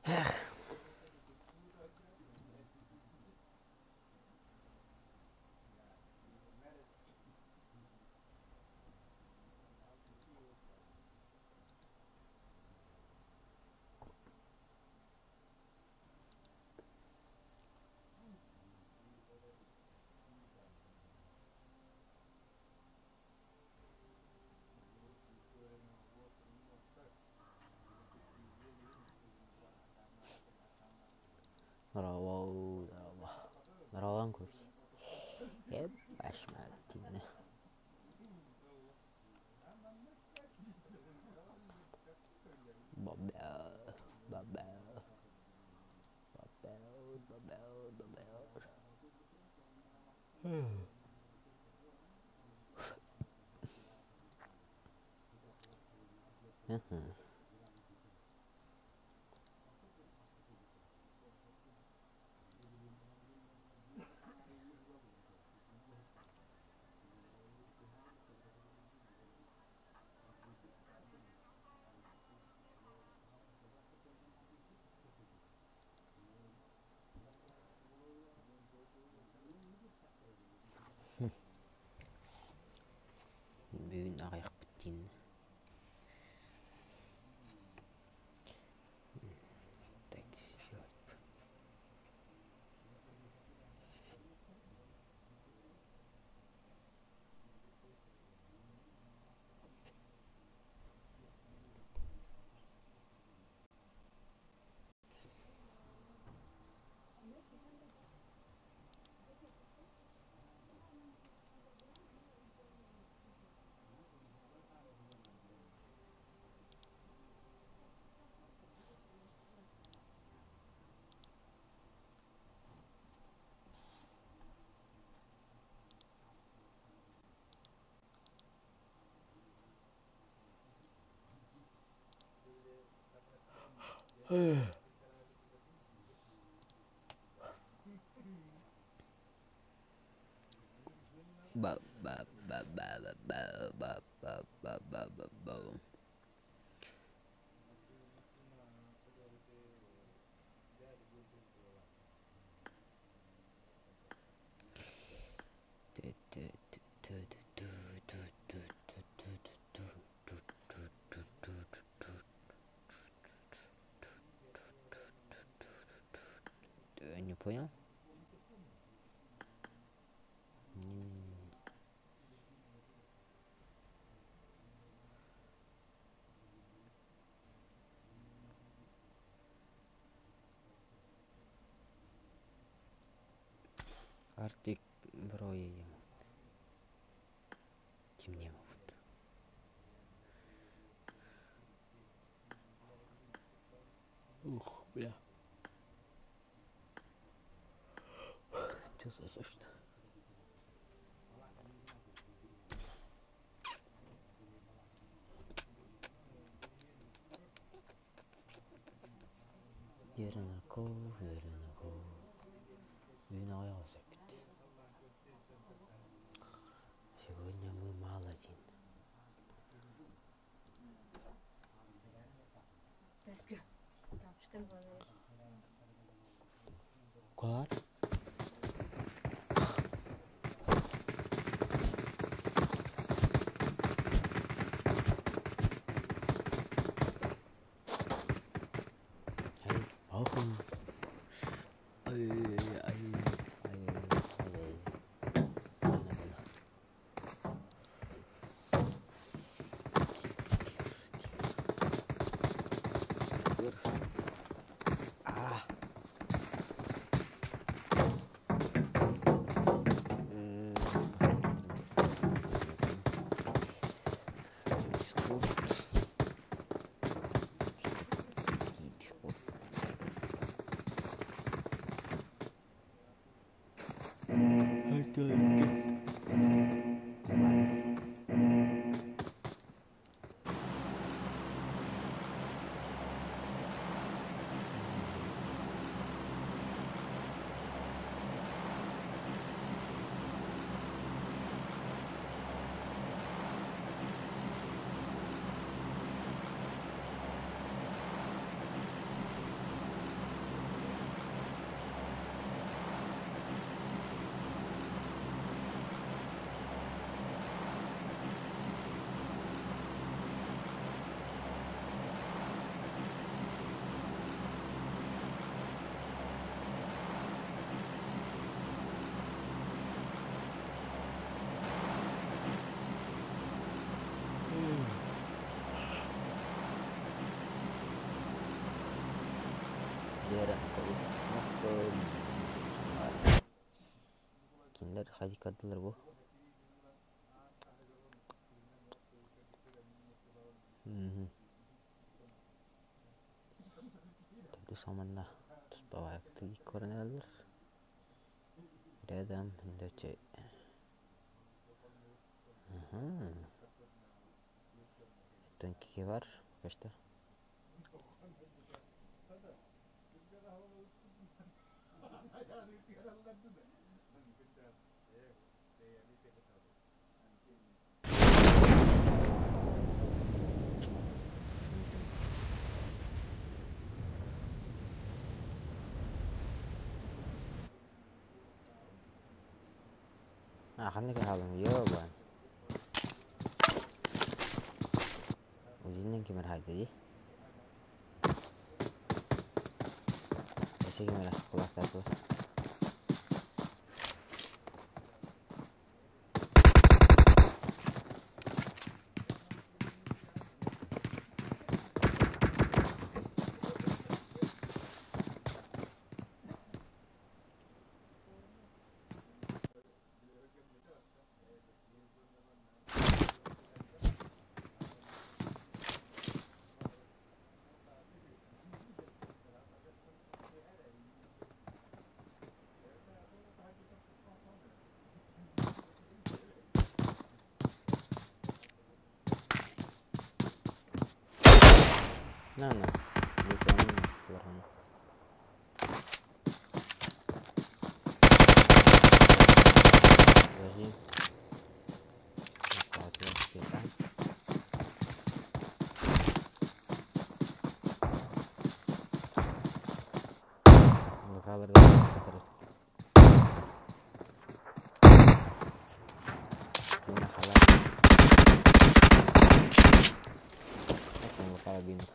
Эх. Здорово, здорово. Здорово, Кусь. Ебашь мать, Бабел, бабел, бабел, бабел, бабел. Бүгүн аҕыйахпыт диэн Так сделать бы. Ba ba ba ba ba ba ba ba ba ba ba. Не понял? Не-не-не. Артик броя Кимне вот. Ух, бля. Че за сочно? Үөрэнэков, үөрэнэков. Бүгүн аҕай оҕус эппит. Сегодня мы мало один. Кулар? Ай, ай, ай, ай, А. Дискорд. Дискорд. Обстановка Кинилэр хайдах бу? Төрдүс манна туспа көрөн эрэллэр. Рядом Оттон киһи бар көстө. А, ханнык хаалың ёбан. Узиннен кимер хайда дии. Өссө кимер кулактар На, на. Подожди.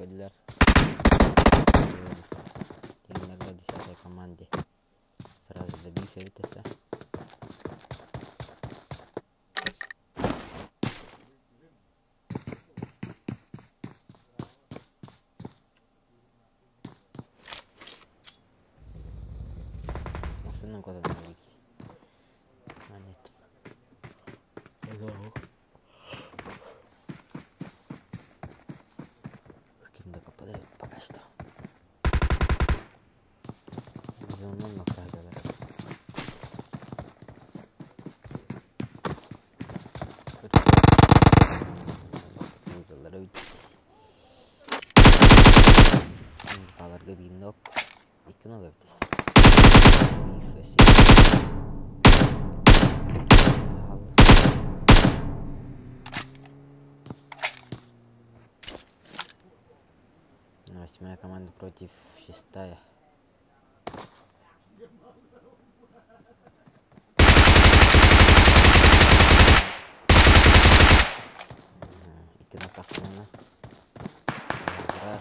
Көрдүлэр. Кинилэргэ десятой команде. Сразу добив эбитесе. Массыынан кодон Манет. Ким да попадает пока что. Зонун нокта. Баларга биир нок, икки нок эбитис. Восьмая команда против шестая. Икки нок тахтана.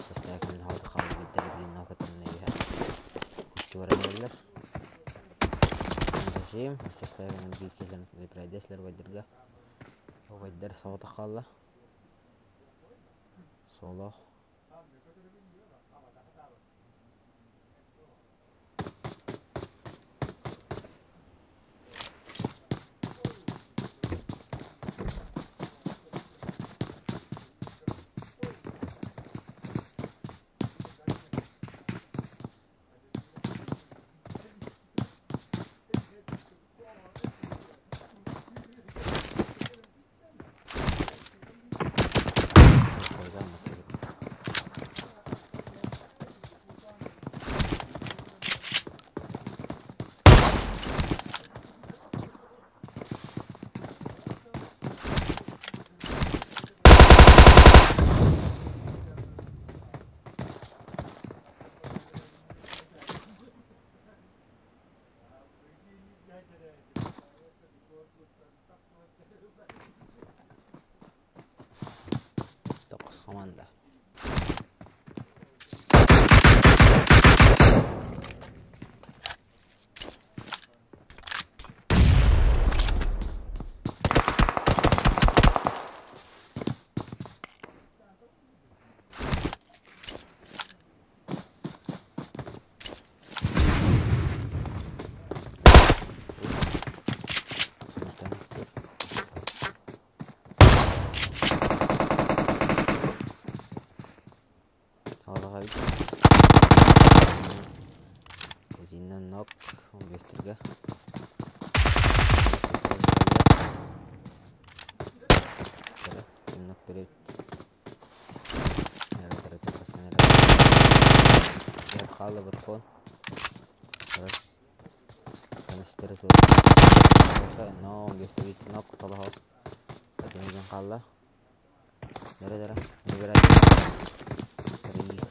Шестая команда халды халды биттер биир нок атанна биһэ. Режим. Шестая команда биир киһилэн пройдеслер вайдерга. Вайдер соҕото хаалла. Солох. Тоқыс команда. Итинэн нок 15-тэргэ. Нок берет. Хаалыбыт кон. Но 15 нок толоһос. Этинген хаалла. Дара-дара, выбирай. Троих.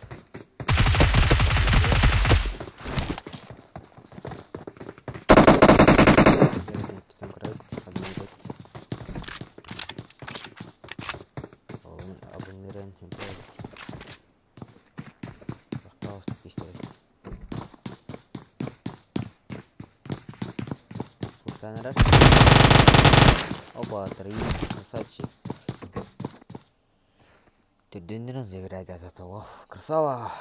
Опа, троих, красавчик. Төрдүннэрин забирает от того. Красава!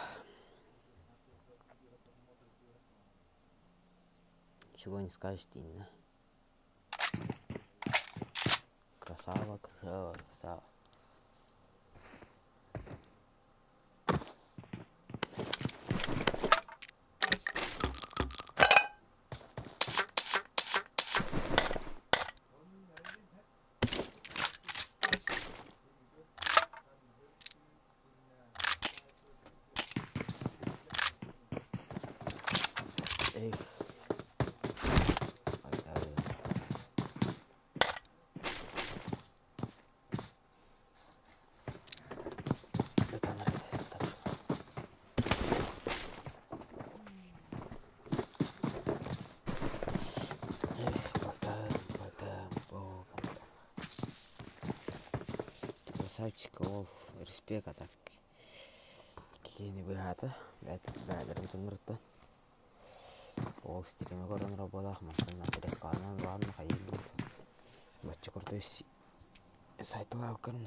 Чего не скажешь, Инна. Красава, красава, красава. Эх. Красавчик, ол респект а так. Киһини быһаата, бэйэлэрин төннөрүттэн. Ол стриме көрөн роболаах мантан рекламанан баҕарна хайыыр бачча курдук сайталаабыккын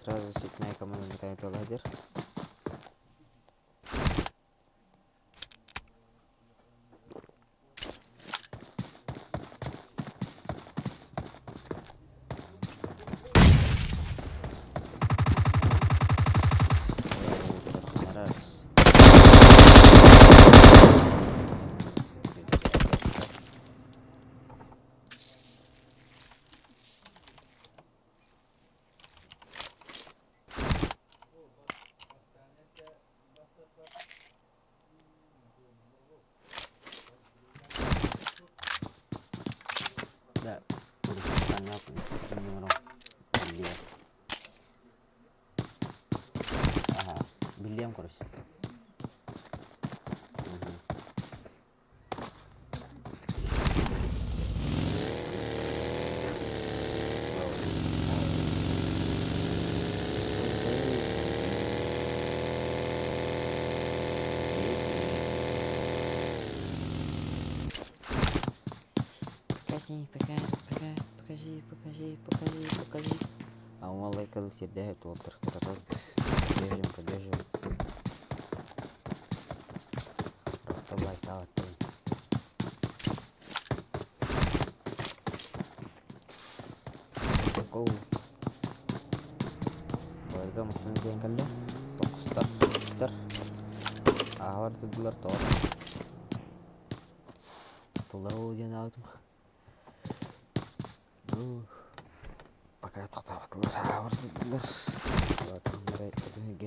Сразу цветная команда наконец лагерь. Да, Ага, бильям, короче. Покажи, покажи, покажи, покажи, покажи. А он лайкал всегда это Поддерживаем, поддерживаем. Go. Барга масын диэн кэллэ. Тохстар, тохстар. Аалар тудулар тоҕо. Тулар диэн аатым. Пока тохтообатылар. Аалар тудулар.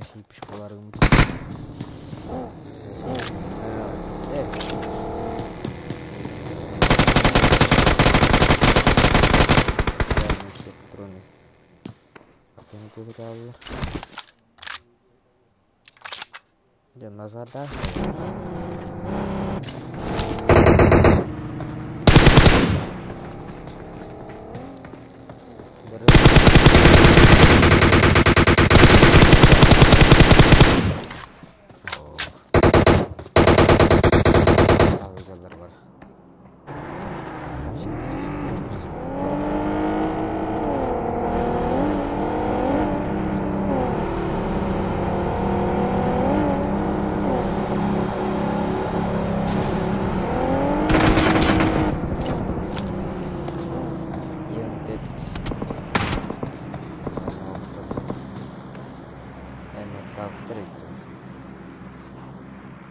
Хипиш буоларым. Патроны. Атын туталлар. Дьэ, Назардаах. Бар.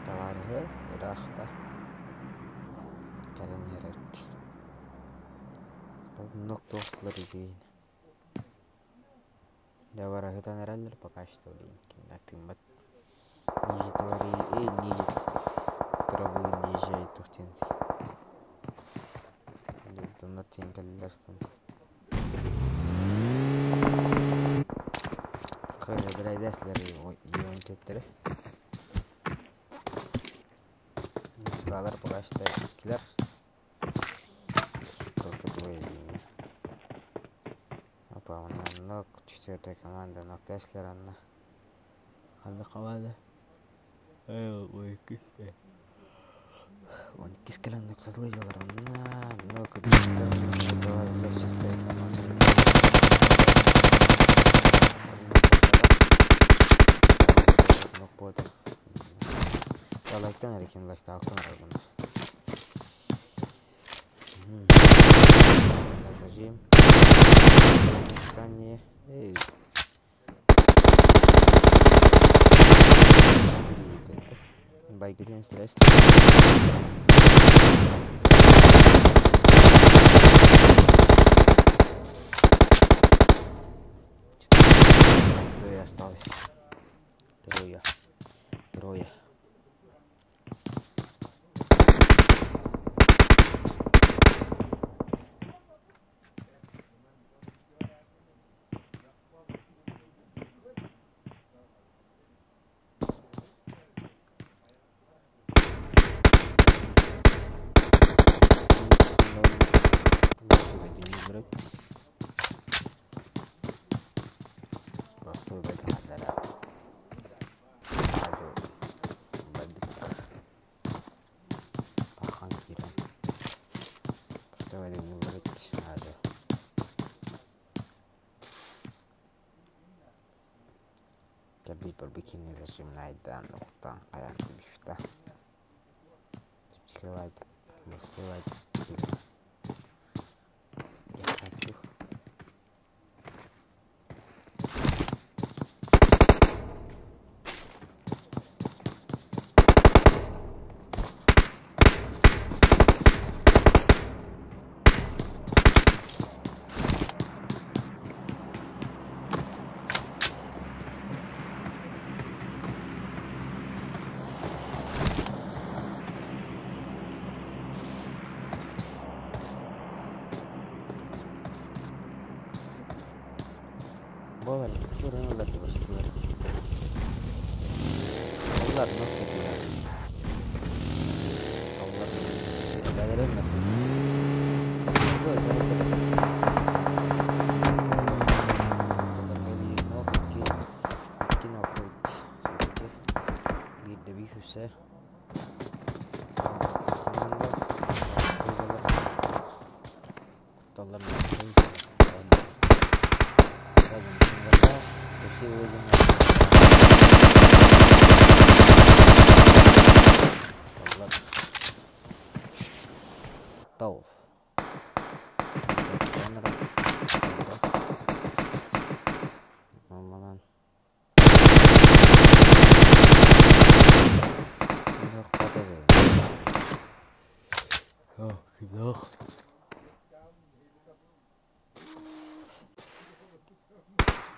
Товарищи, ирахта. Кэлэн иһэр Оннук туохтулар игиин. Дьэ бараһытан эрэллэр пока что блин кинилэр тыыммат. Ниже твари, ниже травы, ниже тухтин. Доннор тиин кэллилэр. Кыайда бирайдээслэр ионтеттери. Балар пока что иккилэр. Только двое. Опа, онно четвертая команда Ноктеслер анна. Ханна команда? Ой, кисте. Он кискелен ноктатлы дьалар онна. Нок шестая команда. Нок болады. Лайктан әрекем лайкта ақтан арабын. Зажим. Эй. Байкетен стресс. Трое осталось. Трое. Трое. Барбекини зажимнайда нуқтан қаянты бифта. Чипчикалайт, мустылайт. Я хочу. Болар, көрінілер бастылар. Олар нокетилер. Олар бәлереннер. Bir de bir hüse. Доллар. Тау.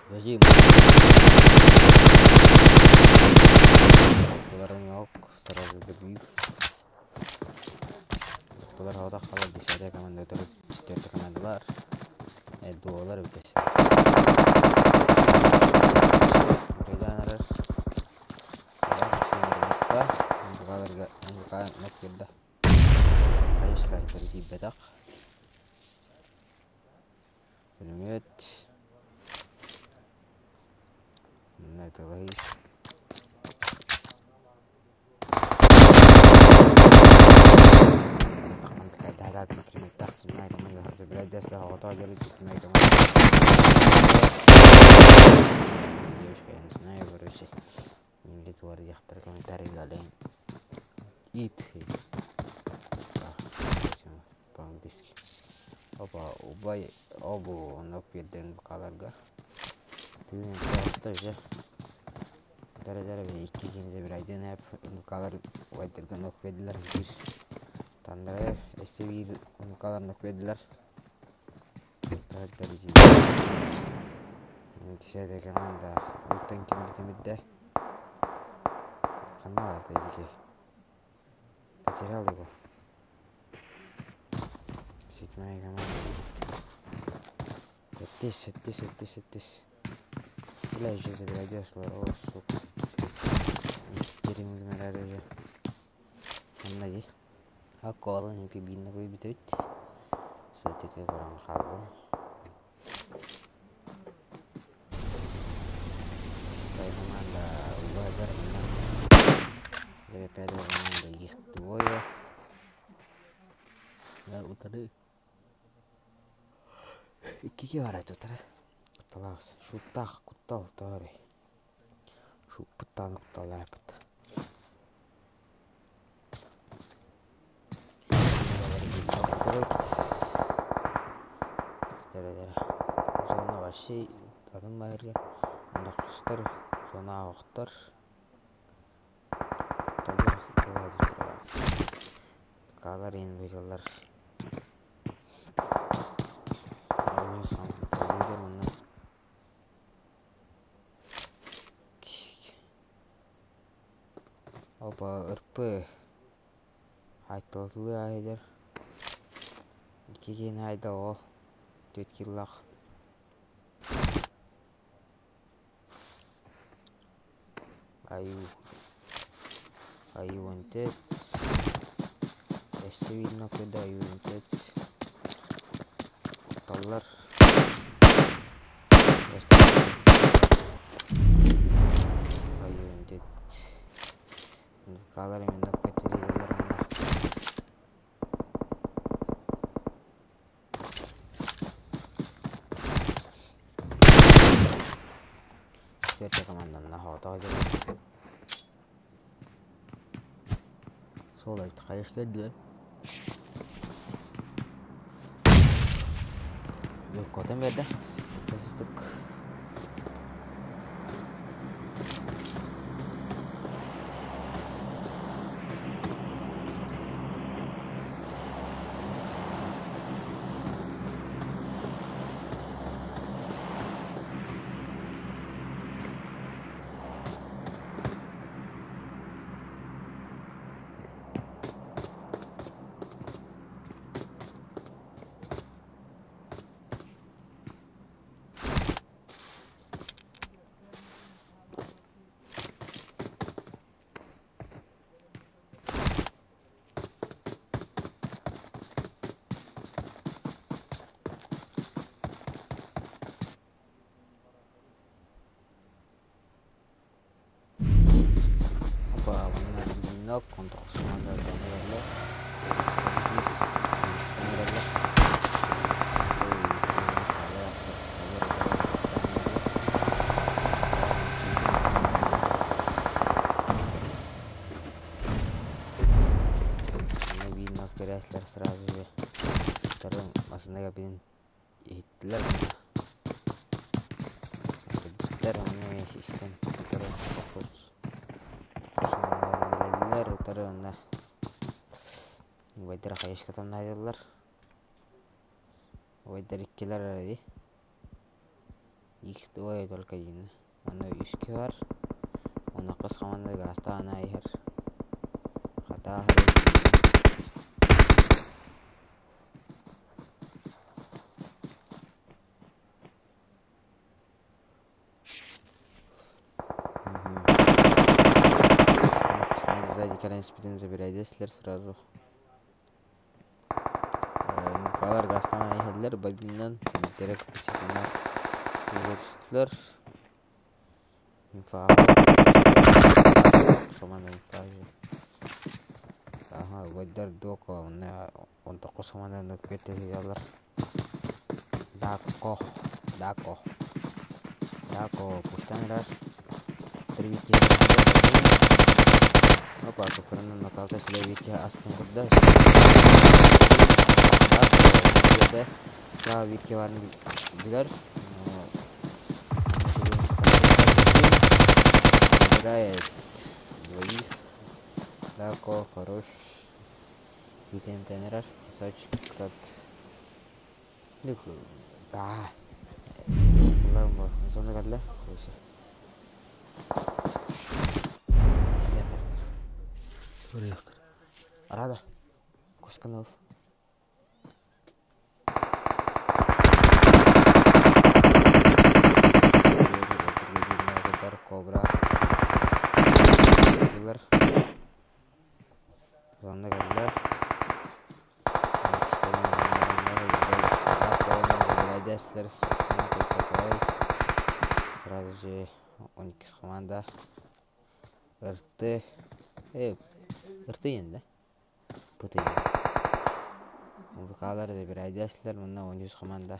Подожди. Ребив. Бұлар хауда қалар десятая команда өтірі четвертая командалар. Дуолар өтес. Рейдан арар. Мбукаларга мбука ноккерда. Хайыс хайытары тиийбэтэх. Пулемет. Манна ытылай. Девушка, я не знаю, короче, комментарий Ит. По-английски. Опа, убай, обу, онок берден букаларга. Тыын просто же. Дара-дара bir iki ikinci bir aydın hep букалар убайдарга нок бердилер бир. Тандара эссе бир букалар нок бердилер. Десятая команда. Уттан кимир тимирде. Ханна бар дики. Потерял его. Седьмая команда. Сэттис, сэттис, сэттис, сэттис. Бля, еще забирай О, сука. Териңмерәре. Онна ди. Акколын пибинна куй бүтөт. Сытыке баран қалдым. Шестая команда убайдар мына. Пятая команда их двое. Да, утары. Иккиге барат утары. Кутталаас. Шуттах куттал тоори. Шуппуттааны кутталаапыт. Зона вообще атын байырга. Онда кустар, зона охтор. Кутталлар Калар ен бұйдалар. Опа, РП. Айтылы айдар. Киген айда ол. Төт киллах. Аю. Аю онтет. Эссе видно, когда аю онтет. Кутталлар. Аю онтет. Калар именно көтөрүлөр мына. Четвертая команда на хота Сол айтты қайш келді. Yok, котан берді. Достук. Опа, мына нок контрсманда жанралар. Видно, сразу же. Вторым масына бин иттилер. Түстер оны истен фокус. Утары онна. Убайдар хайышкатан айдылар. Убайдар иккилер аради. Их двое только один. Аны үске бар. Оны кыз команда гастан айыр. ааһар. Сзади кэлэн испитин забирайдеслер сразу. Нуфалар газтан иһэллэр, багиннан биирдэрэ капаситиннар түстүлэр. Инфа Сомана инфа Ага, убайдар доко онно онтокко сомана нөккөтөһүйалар. Дако, Дако, Дако пустан эрэр. Тревики Опа, куфырынан нокаута Слевики аспын курда. Дако, Слава Витке барын билэр. Забирает двоих. Дако, хорош. Итинтэн эрэр. Красавчик Зона кэллэ. Рада. Кусканал. Кобра. Зона кэллэ. Сразу же 12 команда. РТ. РТ да? ПТ. ВКлар забирайдеслер, мына 13 команда.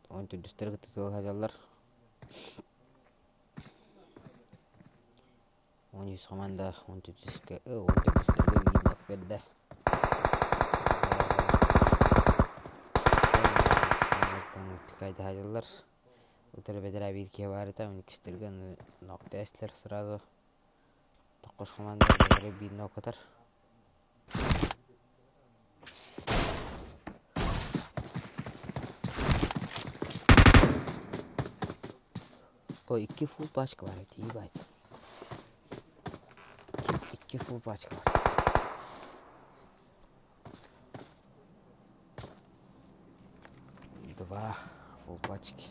14 кытта тылһадьаллар. 13 команда 14-кэ 14-терге биир нок берде. Пикайдаһадьаллар. Утары бэдэрээ биир киһи баар этэ, 12-терге ноктээстилэр сразу. Токкос команда биир нокатар. Ой, икки фул пачка бар эбит, ебать. Икки фул пачка бар. Два фул пачки.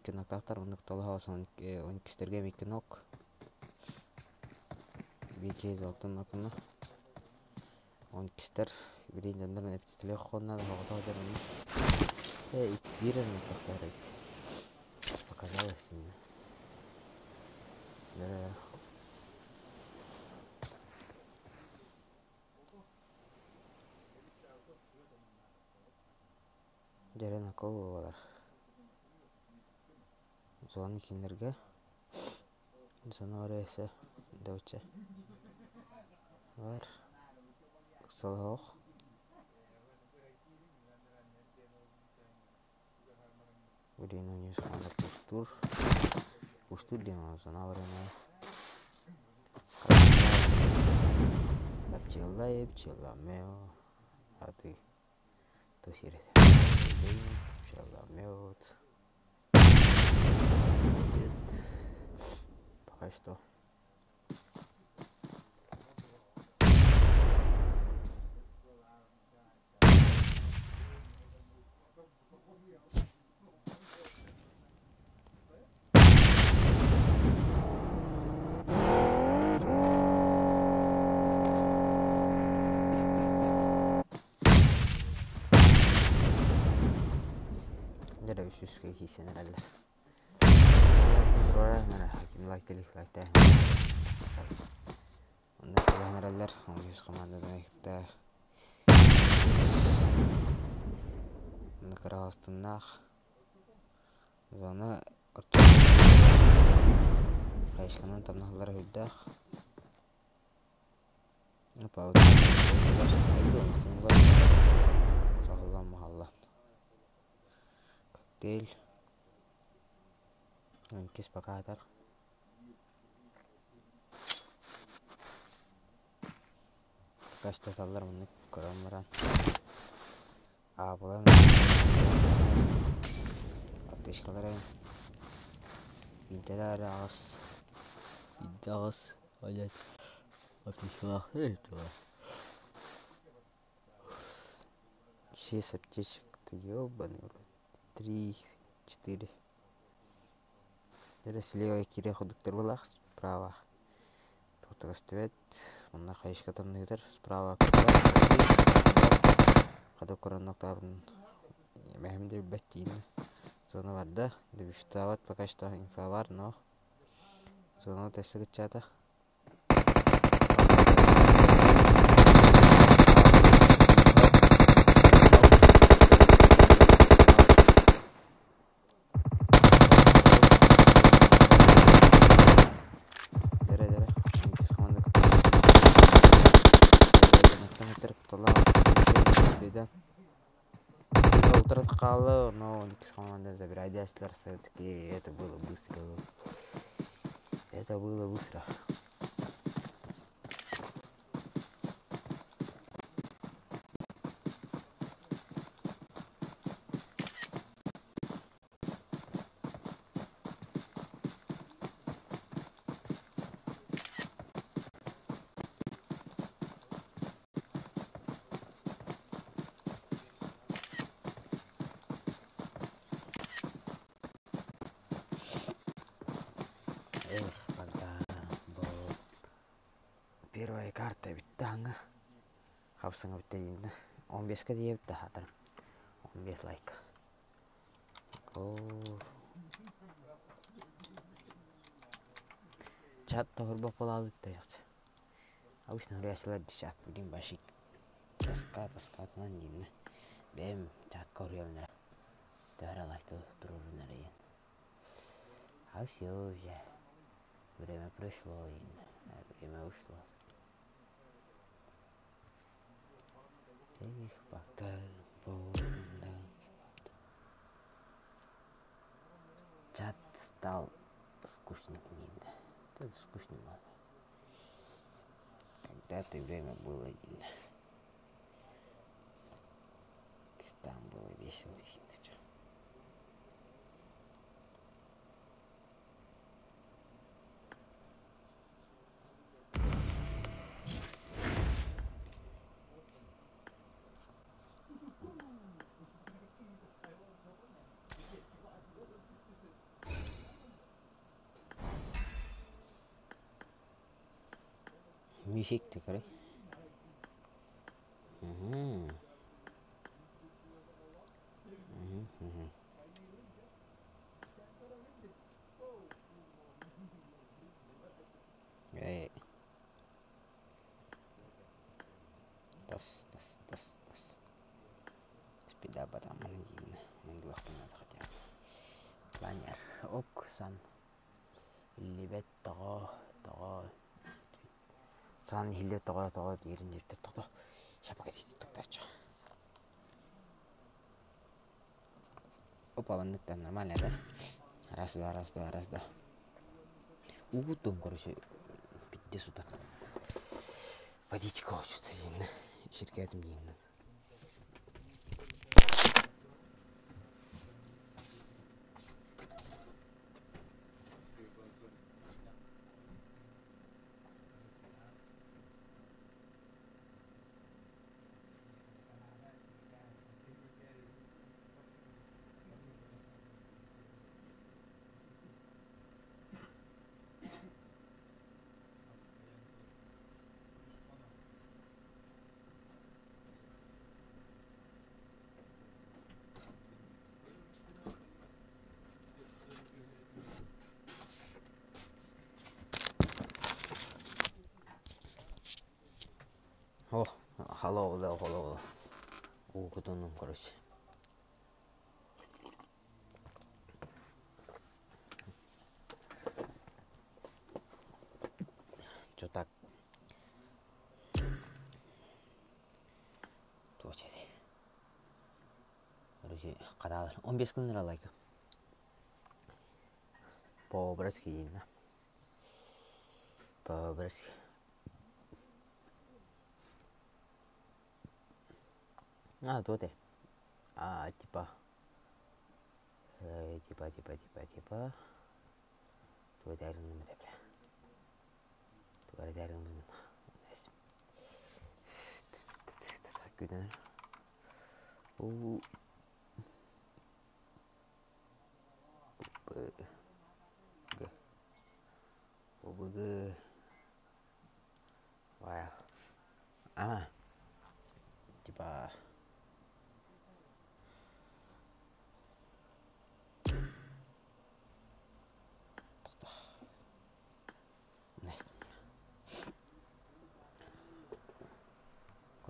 Икки ноктаахтар оннук толоһо он иккистерге икки нок биир золотун нокуну он иккистер билин дьоннор эптитилэх хонна хоҕото биир ноктаахтар эбит показалось да. Дьэрэн акыл Зона кинилэргэ зона РС Deutsche бар ыксалаһох Блин, у них пустур. Пустур диэн зона барана. Пчела, пчела, мео. А ты то сирет. Пчела, мед. Пока что. Дere үс киһисен эрэллэр. Лайк лайк. Онно кэлэн эрэллэр, үһүс хамаанданы кытта кыраҕастыннаах зона хайысханан тамнаһаллара сүрдээх. Саһыллан маһаллан. Коктейль. Иккис покатор. Кастаталлар маннык көрөн баран аабылан аптечкалара биирдэ эрэ аҕыс Биирдэ аҕыс блядь аптечкалаахтар эбит дуо? Шесть аптечек, ты ёбаный в рот. Три, четыре. Эрэ слева киирэ курдуктар буолаах, справа көстүбэт. Манна хайышка тамныытар, справа хата коронноктаабын мэһэм да билбэт диинэ. Зона барда, добивтаабат пока что инфа бар, но зона тэссе кыччаата. Дere dere. Утро хаалла, но иккис команда забирайдясылар все-таки это было быстро. Это было быстро. Эх, Богдан, бу первая карта бүттэ хапсаҥа бүттэ дииннэ. 15-ка диэбит да хатан. 15 лайк. О. Чат тоһорбох буолаабыт да Обычно говоря, чат будем башить. Тоска, тоскатынан дииннэ. Бэйэм чатка уруйабын Төһө лайк туруорун эрэ А все уже. Время пришло, время ушло. Эх, Богдан, Чат стал скучным. Это скучным. Когда-то время было Там было весело. Мифик ты Угу. Угу. Эй. Тас, тас, тас, тас. Спида батаман диин. Мындылахпын хотя бы. Планер. Ок, сан. Иллибет тоҕо, тоҕо. Сан иһиллибэт тоҕо, тоҕо диирин диэбиттэр тоҕо. Ща погодите, токтоочу. Опа, маннык нормально, да? Раз, два, раз, два, раз, два. Угутум, короче, пиздец утат. Водичка хочется сильно. Ширкетим диин. О, hello, hello, hello. Уу кутуннум, короче. Чё так? Туох дии? Короче, хадаалар. 15 күн лайка. По-братски диин. По-братски. А, туох этэй? А, типа типа, типа, типа, типа тугу этээри гынным этэ бля. Тугу этээри гынным Күүтэн У Б Г Б Г А, типа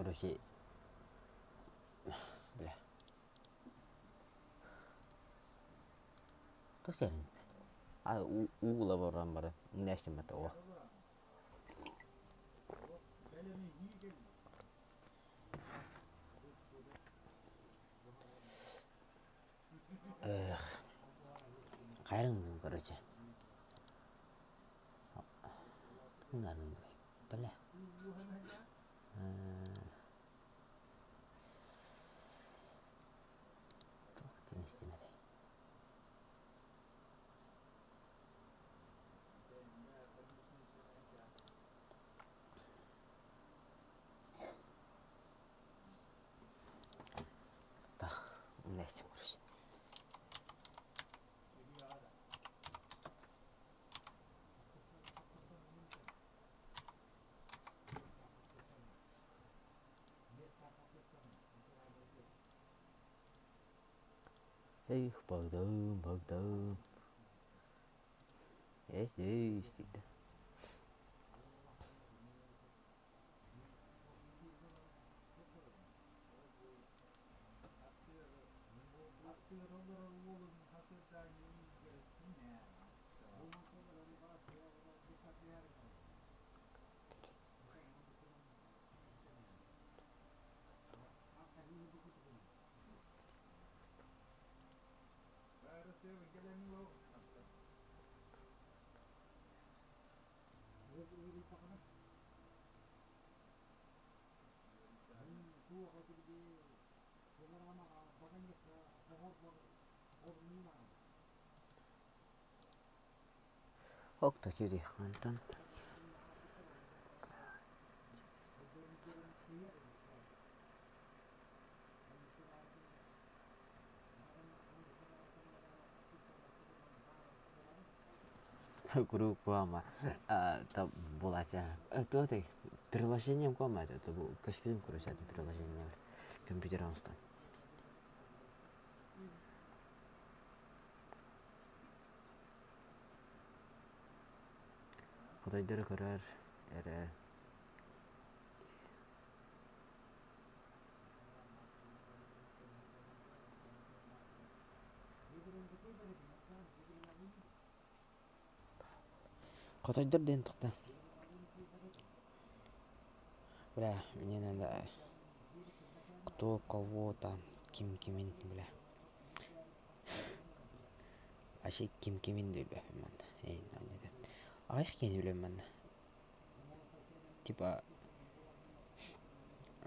Короче, бля. Туох диэн А уу лаборан баран нэстиммэтэ о. Эх, хайрын короче. Бля. Туох диэн истимэтэй. Короче. Эх, Богдан, Богдан. Я здесь всегда. Ок, такие Антон. Куруук куама булача. Туох приложением куама это көспүтүм короче это приложение компьютер оҥостон. Хотойдору көрөр эрэ Хотойдор диэн тухта. Бля, мне надо кто кого там, ким кимин, бля. Вообще ким кимин билбэппин манна. Аҕыйах киһини билэбин манна. Типа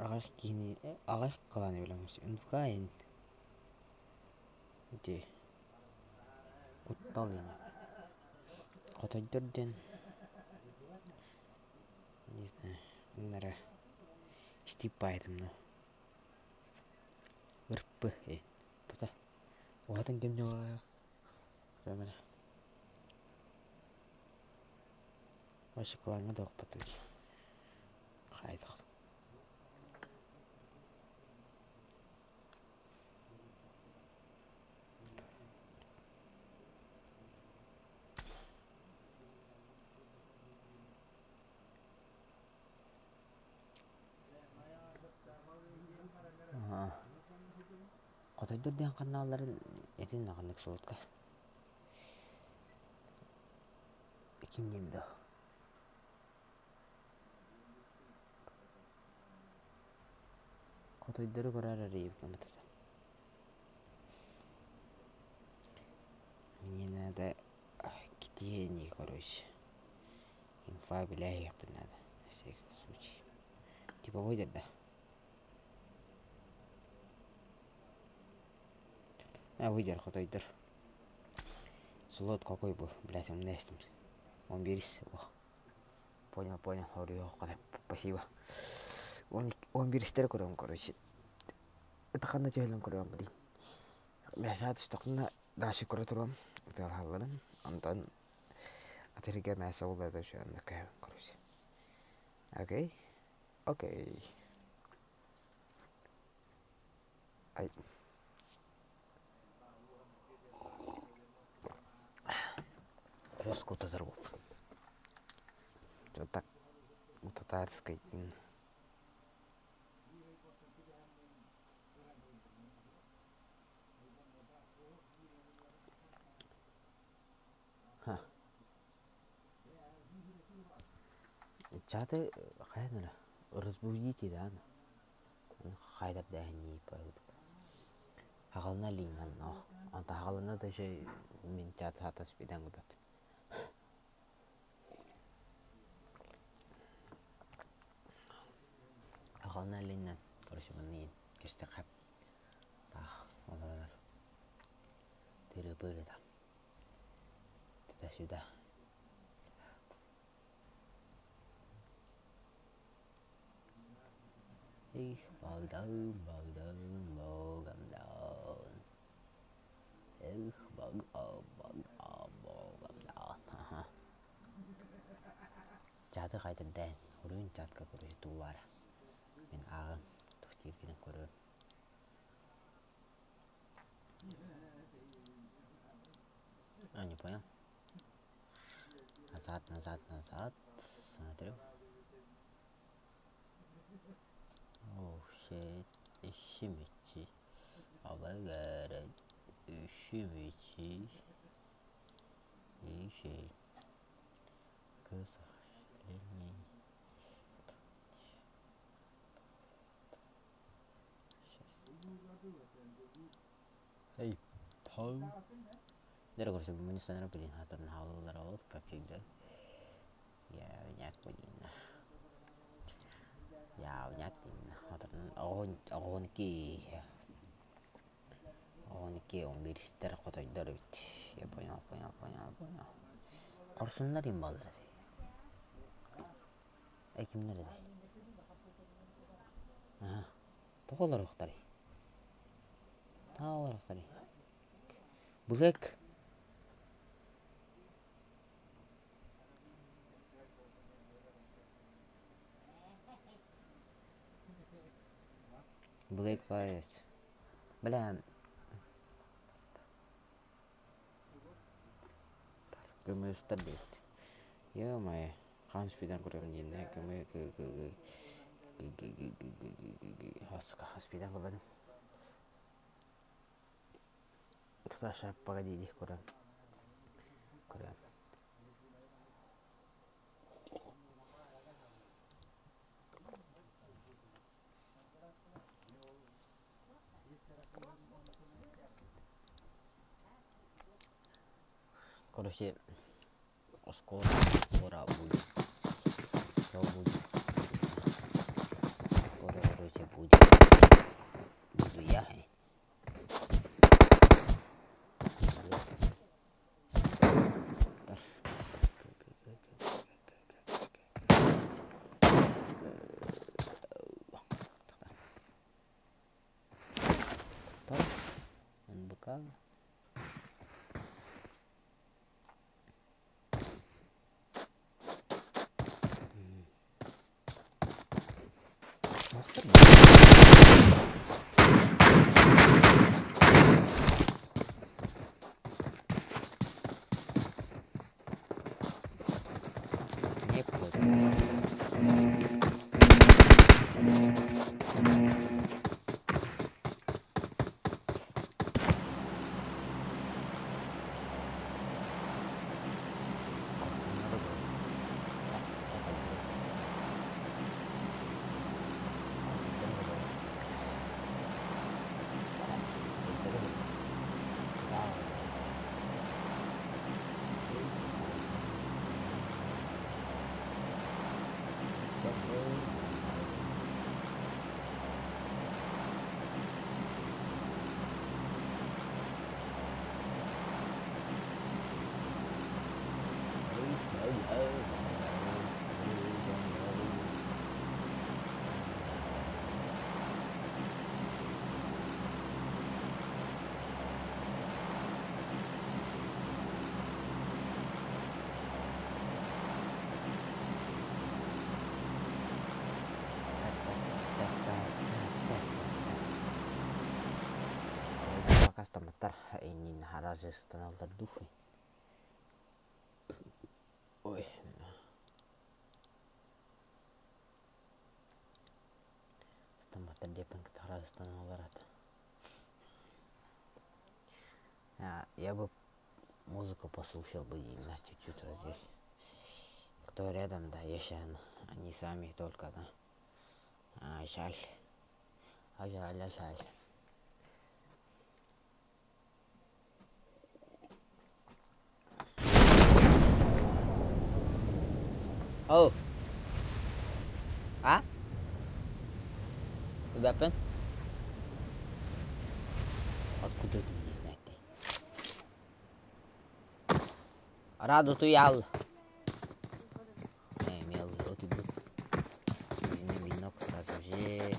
аҕыйах киһини аҕыйах кылааны билэм Нвкаин ити куттал диэн Хотойдор диэн не знаю манна истип баайытым но ырпы тута уһатын ким ньуолаайа Вообще клаҥҥа да укпат эбит хайдах Хотойдор диэн ханаалларын этин ханнык суотка. Ким диэн да? Хотойдору көрөр эрэ Мне надо где они, короче. Инфа билээһиэхпин надо, на всякий случай. Типовой да? А, выйдер, хотойдор. Слот какой был, блядь, он нестим. Он берись. Понял, понял, спасибо. Он беристер көрөм, короче. Это ханна түһэлэн көрөм, блин. Мәсә түстәхнә дальше көрө турам. Ыталаларын. Антон атырга мәсә булды да şu анда короче. Окей. Окей. Ай. Жестко татар буп. Так у татарской дин. Ха. Чаты хайнара разбудите да. Хайдар дэхни пойдут. Хагална линан но. Анта хагална да же мин чат хатас бидан губап. Хагална линан. Короче, маны кесте кап. Тах, олар. Тыры-пыры там. Туда-сюда. Их, Богдан, Богдан, Богом дан. Эх, Богдан, Богдан, Богом дан. Ага. Чаты қайтыр дән. Үрін чатка көріші туылары. Мен ағын тұқтиргенен көріп. А, не понял. Назад, назад, назад. Смотрю. Oh shit. Üşümüşçü. Абагара. Üşümüşçü. И К сожалению. Сейчас. Эй, пау. Дорогой, мы блин, как всегда. Я блин. Он хотойдор ведь. Я понял, понял, понял, понял. Корсуннар им баллар. Эй, кимнер эди? Ага. Тоголор ухтари. Таалар ухтари. Блэк. Блэк Pirates. Бля. Көмөстөр бит. Ё-моё. Хаан спидан көрөм диэн көмө г г г г г г г г г г г Хаска спидан көрбөдүм. Туташа погоди көрөм. Көрөм. Короче, скоро, скоро будет. Все будет. Скоро, короче, будет. Буду я. НБК. Не понял. Акастаммыттар иннин харазыстаналлар духи. Ой. Ыстамматтар диэппин кытта харазыстаналлар ата. Я бы музыку послушал бы на чуть-чуть вот здесь. Кто рядом, да, если они сами только, да. А, жаль. А жаль, а жаль. Oh. А? Weapon? Откуда это мне знать-то? Раду туял. Не, мел, вот и был. Винок сразу же.